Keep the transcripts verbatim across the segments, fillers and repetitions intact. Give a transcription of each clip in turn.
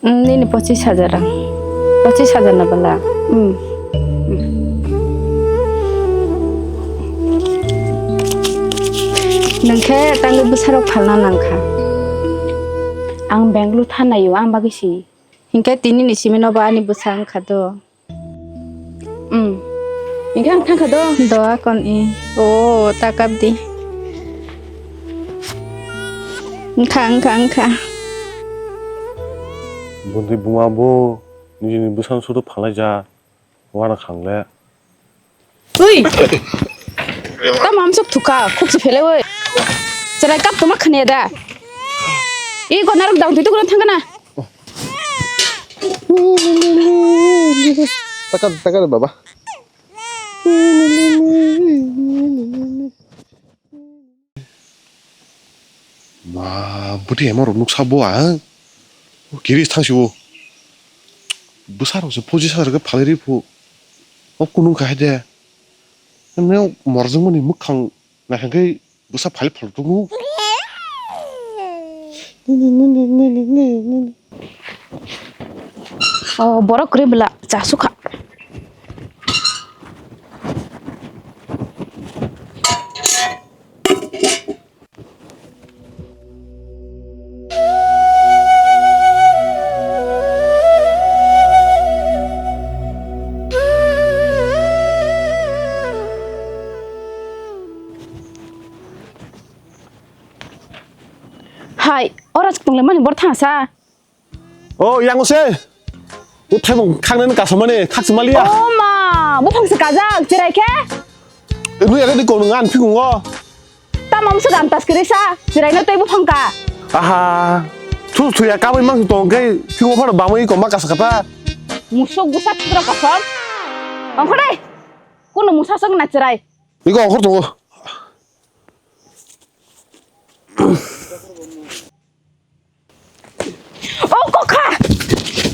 Hmm, nini pochis hajar rang. Pochis hajar na bala. Hmm. Nangkhe tangwi bwsarok phalna nangkha. Ang Bangalore thanaio, ang bagwi si. Hinkhe tini ni simi nobo ani bwsa wngkha do. Hmm. Hinkhe ang thangkha do. Do akon i. O, ta kap di. Wngkha, wngkha, wngkha. Bundi buma bo nijini bwsano sudu phalai ja. Wana khangle. Ui! Tamo amsok thuka, khukchi phele oi. Cherai kap toma khane da. I go narok daun tu tukuna thangana. Taka, taka baba. Ma, bwtwi emo rok nuksa bo ang. O, kiri thang si o. Bwsa rok se pochis hajar khe phalwi ri phu. O kunung kha hai de. Emne morjwng mani mwkhang naikha khe bwsa phali phal tuk nu. O borok kwrwi bwla cha sukha. Hai, ora chwng le mani bor thangsa. O, yang se. Uthai mung khang nang kasomani, khak sumaliya. O ma, buphang se kajak, cherai khe? Enu ya di kong ngan phingungo. Tamam se gam tas kiri sa, cherai no tei buphang ka. Aha. Thu thu ya kabai mang tong khe phingo phano bamai ko ma kasa kata. Musuk busa thra kasam. Ongkho dai. Kuno musa sok na cherai. Iko ongkho tongo. O kokha!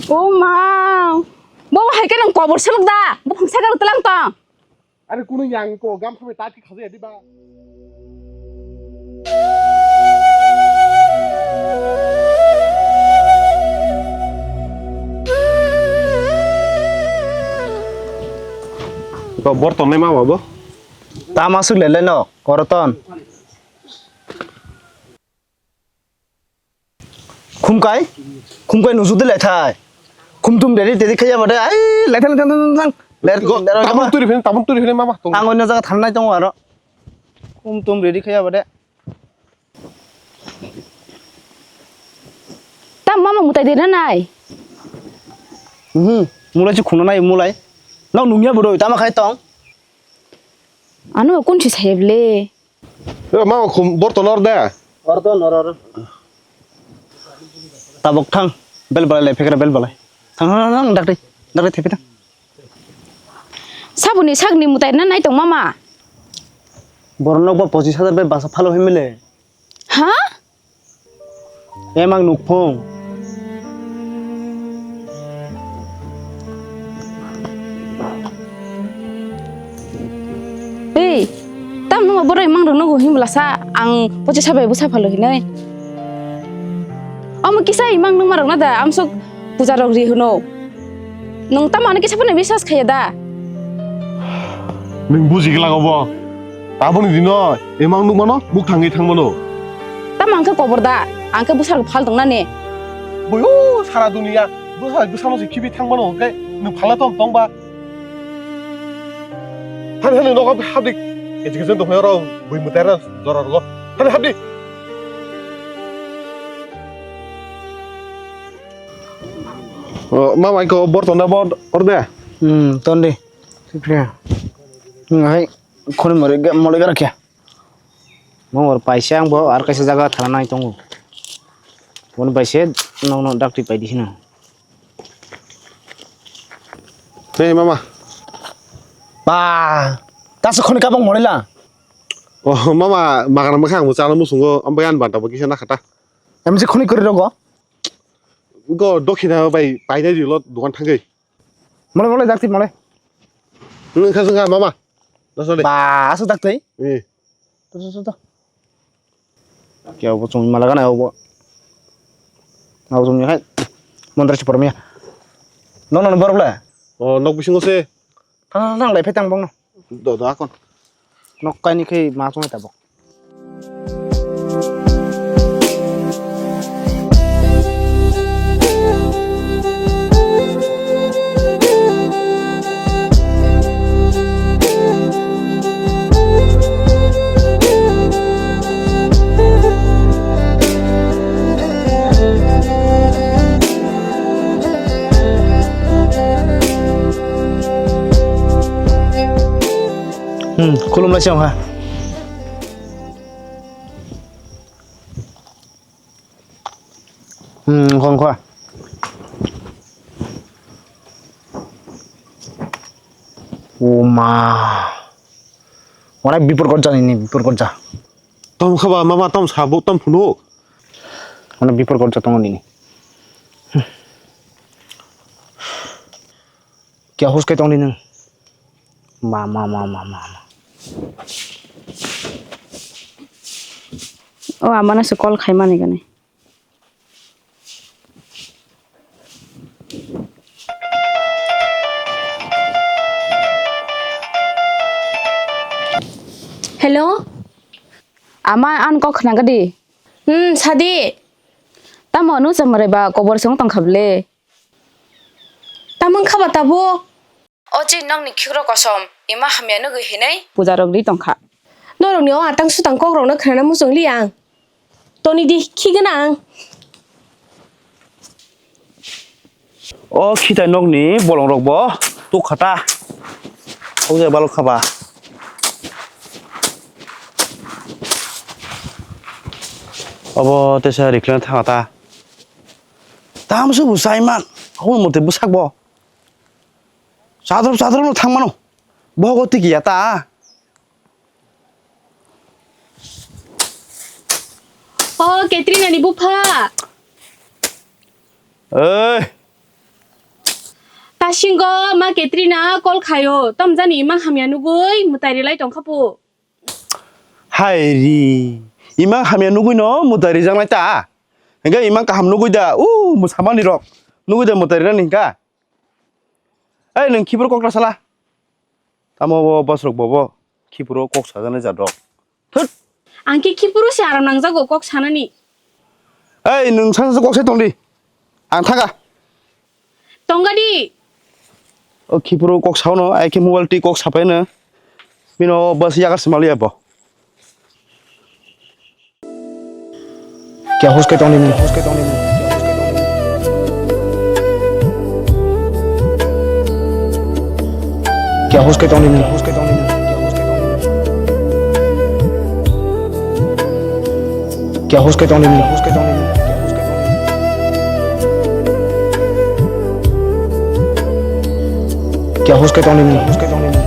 O ma! Bo hai khe nang kobor selok da? Bo phangsa ka telang tong. Are kuno yang ko gam phabe ta ki khaje di ba. Ko bor tongnai ma ba bo? Ta ma suk le le no, koroton. Khumkai, khumkai nujudi laithai. Khumtum dedi dedi khaya bade, ai, laithang, laithang, laithang, laithang. Ler, Go, ler, tabun turi phene, tabun turi phene, mama, tong. Ang oino jaga thangnai tongo aro. Khumtum dedi khaya bade. Tam mama mutai dena nai. Mhm, mulai si khuna nai mulai. Nang nungya bodoi, tama khai tong. Ano kun si saheble. Yo, mama khum borton or de. Or to nor or. Tabok thang, bel balai lai phekra bel balai. Thang, thang, thang, thang, dakti, dakti thepi thang. Sabuni sagni mutai na nai tong mama. Borok nok ba pochis hajar bai basa phalo himile. Ha? Emang nukphung. Ei, tam nungma borok emang rok nugo himlasa ang pochisa bai bwsa phalo hinwi. Omo kisa emang nungma rok na da amsok puja rok ri hwno. Nwng tamo ani kisa phano biswas khaiya da? Nwng buji glak obo. Taboni dino emang nukmano muk thangwi thangmano. Tamo ang khe kobor da? Ang khe bwsarok phal tongnani. Boyo sara duniya bwsa bwsano se khibi thangmano hwnkhe nwng phalna tom tong ba? Hani hani nogo habdi. Education tongphai oro bui mwtai ro jora rogo. Hani habdi. O, ma mai ko bor tonda bor orde. Hmm, tonde. Sipre. Hmm, hai khoni mori ga mori ga rakya. Mo mor paisa ang bo ar kaisa jaga thana nai tongo. Bon paisa nong nong dakti pai di sino. Hey mama. Ba, tas khoni kabang mori la. Oh mama, magana mukha ang chana musungo, ambai an banta bo kisa na khata. Em je khoni kori rogo. Go dokhina bai painai rilo dogan thangwi. Mole mole dakti mole. Nwng kha swnga mama. Nasole. Ba asu dakti. Eh. To to to to. Kya bo chong mala gana bo. Abo chong hai. Mondra si poromya. No, no, no, borok le. O, nok bisingo se. Thang, thang, thang, lai phai tang bongno. Do, do, akon. Nok kaini khe ma chongnai tabok. Hmm, khulumlai se wngkha. Hmm, wngkha, wngkha. O ma. Onek bipor gorja nini, bipor gorja. Tom khaba mama tom sabo tom phunu. Onek bipor gorja tongo nini. Kya hus kai tongdi nwng? Ma, ma, ma, ma, ma, ma. O amano se call khaimani gani. Hello? Ama, an kok khna gadi. Hmm, sadi. Tamo nu chamrai ba kobor song tong khable. Tamang khaba tabuk. O chini nokni khikrok kosom, ima hamya nugwi hinwi puja rok ri tongkha. Norokni o atang sutang kok rokno khnana muchung li ang. Toni di khi gwnang. O khitai nokni bolong rok bo tuk khata. O je balok khaba. Obo tesa rikhlena thangata. Tamsu bo saiman, hwn mote bwsak bo. Chadrop chadrop no thang mano. Bogo tiki ya ta. O Katrina ni bupha. Ei. Tasingo ma Katrina call khayo. Tom jani imang hamya nugui mutai rilai tongkha pu. Hai ri. Imang hamya nugui no mutai rijak nai ta. Hingke imang kaham nugui da. U musamani rok. Nugui da mutai rijak nai hingka. Ei, nwng khiburu kok ta sala. Tamo bo bosrok bobo khiburu kok sajani jat rok. Thut. Ang khe khiburu se aram nangjago kok sanani. Ei, nwng sansa kok sai tongdi. Ang thaga. Tongga di. O khiburu kok saono, ai khe mobile twi kok sapaino. Bino bus yagar se maliya bo. Kya hus kai tongni nini? Kya hus kai tongni nini? Kya hus kai tongni nini? Kya hus kai tongni nini? Kya hus kai tongni nini?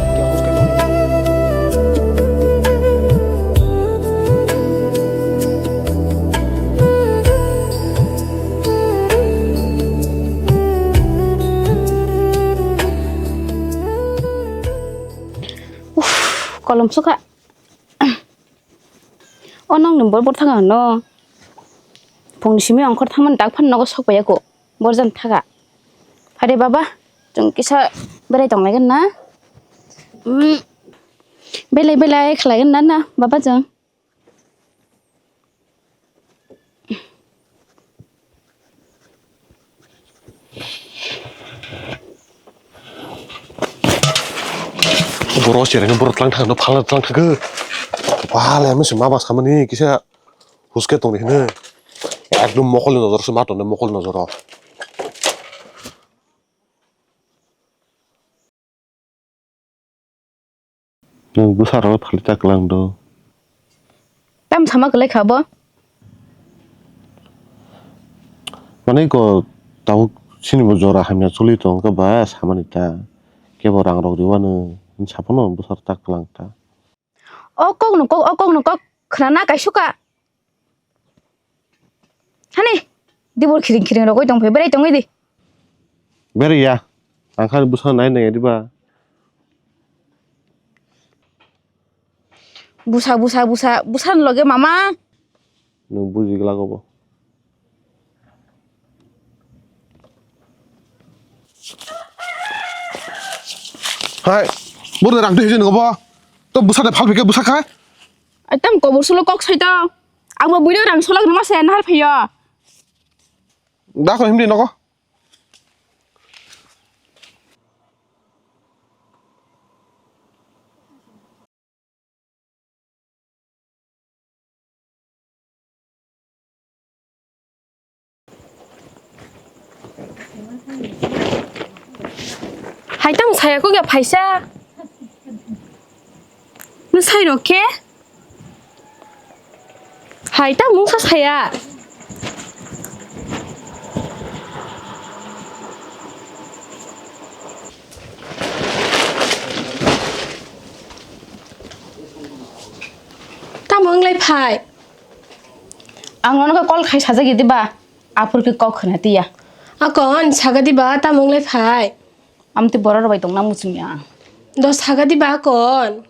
Uff, kolom suka. O nokni bor bor thang ano. Phungni simi ongkhor thangmani dak phano nogo sok paiya ko. Bor jan thaga. Phai de baba, chwng kisa berai tong lai gana. Hmm. Belai belai khlai gana na baba chwng. Borok chereng borok tlang thang no phala tlang thang. Phala mo se ma bas khamani kisa huske tong ni hino. Ekdom mokol ni nojor se ma tong mokol ni nojor. Nwng bwsarokno phalwi ta kwlangdo. Tamo sama kwlai kha bo? Mane ko tabuk chini bo jora hamya choli tong khe ba samani ta. Kebo rang rok riwano hinwi saphano bwsarok ta kwlang ta. O kokno kok, o kokno kok khwnana kaisuka. Hani, dibor khiring khiring rogoi tong phai, berai tongoi di. Berai ya, ang kha bwsa nai nai diba. Bwsa, bwsa, bwsa, bwsa ni loge mama. Nwng buji glak obo. Hai, boro rang twi hijeni obo. To bwsa de phal phike bwsa kha. Ai tam kobor sulo kok sai to. Ang bo buino rang solak rwma se nahar phaio. Da ko himdi nogo. Hai tamo saya kok ya phaisa. Nwsai rok khe? Hai tamo wngsa saya. Tamo wng lai phai? Ang nono khe call khai sajak ya diba? Aphuru khe kok khna tiya. Akon saga diba tamo wng lai phai? Amtwi borok rok bai tongna muchung ya ang. Do saga diba akon?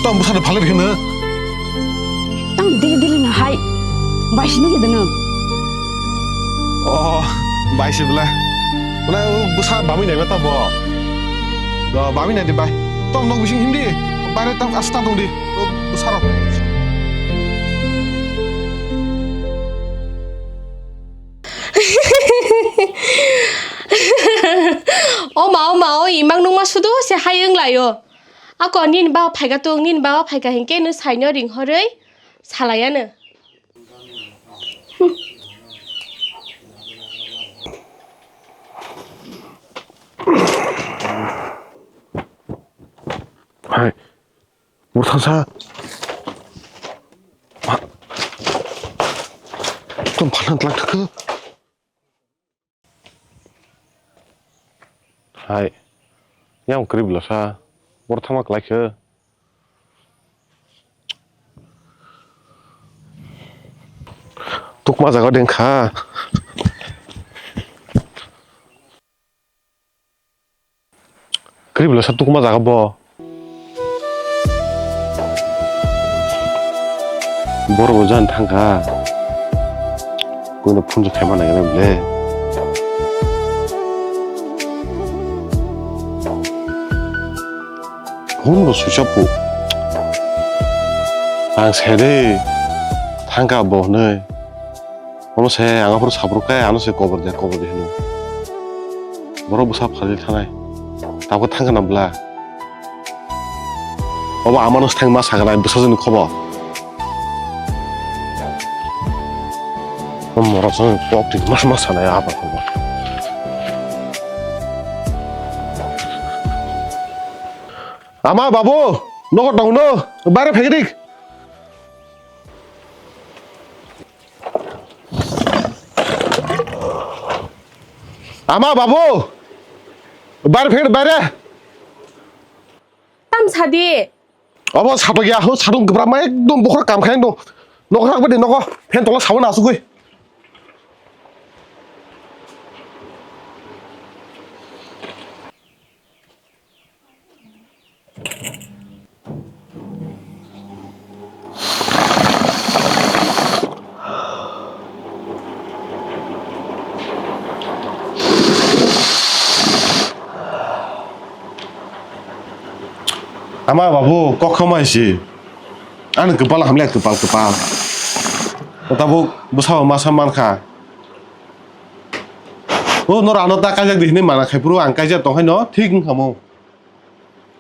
Tong bwsano phalwi rw hino. Tang dili dili no hai. Bai sini gitu no. Oh, bai si bela. Mana bwsa bami nai mata bo. Do bami nai di bai. Tong nok bising himdi. Bare tong asta tong di. Bwsa rok. O ma, o ma, o imang nungma sudu se hayung layo. Ako nini ba phaika tung, nini ba phaika hinkhe no saino ring horoi salayano. Hai. Murthangsa. Tum phalang tlak thakho. Hai. Yang krip lasa. Murthangma klai khe. Tukma jaga deng kha. Krip lasa tukma jaga bo. Borok bo jan thangkha. Koino phone se khaima nai ble. Phone bo switch off po. Ang se de thangkha bo hwnwi. Ono se ang aphuru saphuru khe ano se kobor de, kobor de hino. Borok bwsa phalwi thanai. Tabukhe thangkha na bwla? Obo amano se thangma saknai bwsajwkni khobor. O morok jani kok twi ma ma sanai abo khobor. Ama babu, nogo tongno, bare phegrik. Ama babu, bare phegrik bare. Tam sadi. Obo sato ya, ho sadung gebra ma ekdom bokhor kam khain do. Nogo rak bade nogo, phen tola sabun asugui. Ama babu, kok khamai si. Ani kwpal hamle kwpal kwpal. Tabuk bwsao masa mankha. O noro ano ta kaijak di hinwi mana khai phuru ang kaijak tong haino thik wngkha mo.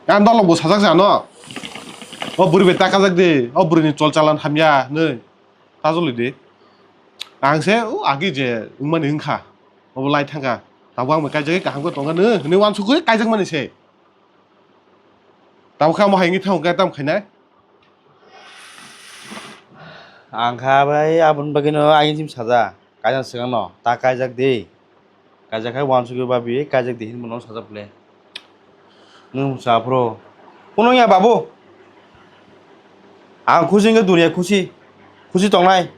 Ang dolok bo sajak jano. O bwrwi bai ta kajak di, o bwrwini chol chalan hamya hinwi tajolwi di. Ang se o agi je wngmani wngkha. Obo lai thangkha. Tabuk ang bai kaijagwi kaham khe tongkha nw hinwi uansukgwi kaijakmani se. Tabuk khe amo hai wngwi thango khe tamo khainai. Ang kha bai aboni bagwino ayang sim saja. Kaijak swkangno ta kaijak di. Kaijak hai uansukgwi babi kaijak di hinwi bono sajak le. Nwng sa phuru. Kuno ya babu. Ang khusi wngkhe duniya khusi. Khusi tongnai.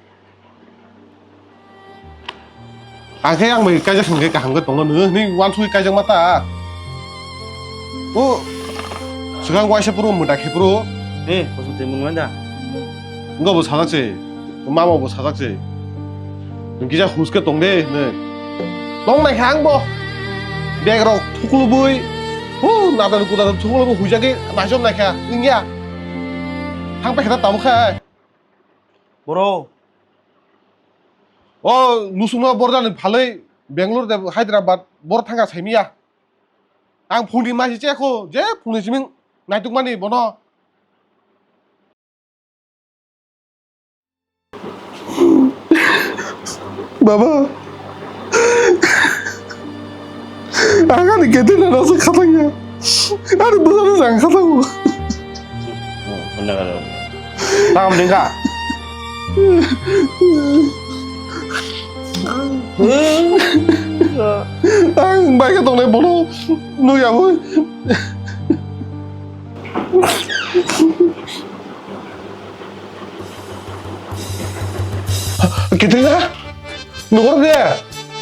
Ang khe ang bai kaijak song khe kaham khe tongo nw, nini uansugwi kaijak ma ta. O, swkang waisa phuru mwta khe phuru. Eh, kosong twi mwnwi da. Ngo bo sajak se, mama bo sajak se. Nwng kisa hus khe tong de, nw. Tong nai kha ang bo. Bag rok thuklubui, hu, nadar kudar thuklubui huijagwi naichom nai kha, wngya. Thang pai kha ta tabuk kha. Boro. O, lusungno borjani phalwi Bangalore de Hyderabad bor thangkha saimiya. Ang phungni maisi chekho, je phungni siming naitukmani bono. Baba. Ang ani Katrina no se khatang ya. Ani bwsano se ang khatango. Tang dingka. Ang bai khe tongnai bono nukya bo. Katrina, nukor de.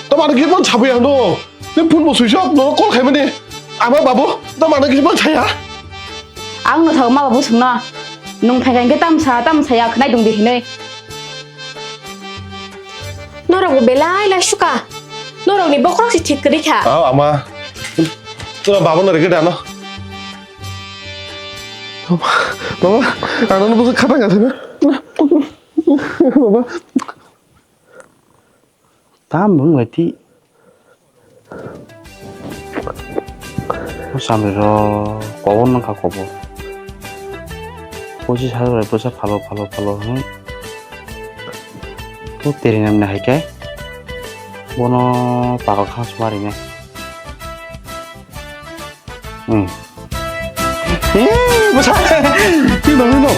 Tomar git man sabi ang no. Ni phone bo switch off, no call khaimani. Ama babu, tamo ano kisa man saya. Ang no thok ma babu sungno. Nung phai kha hingke tamsa, tamsa ya khnai dong di hinui. Norok bo belai lai suka. Norok ni bokhorok si thik kwrwi kha. Aw, ama. Tura babu no rege dano. Baba, baba, ano no bwswk khatang kha thangna. Baba. Tam bwng lai ti. O samri ro kobor nang kha kobor. Pochis hajar bai bwsa phalo phalo phalo hwn. O teri nam nai hai khe. Bono pakal kha suma rinai. Hmm. Eh, bwsa. Ti nang no.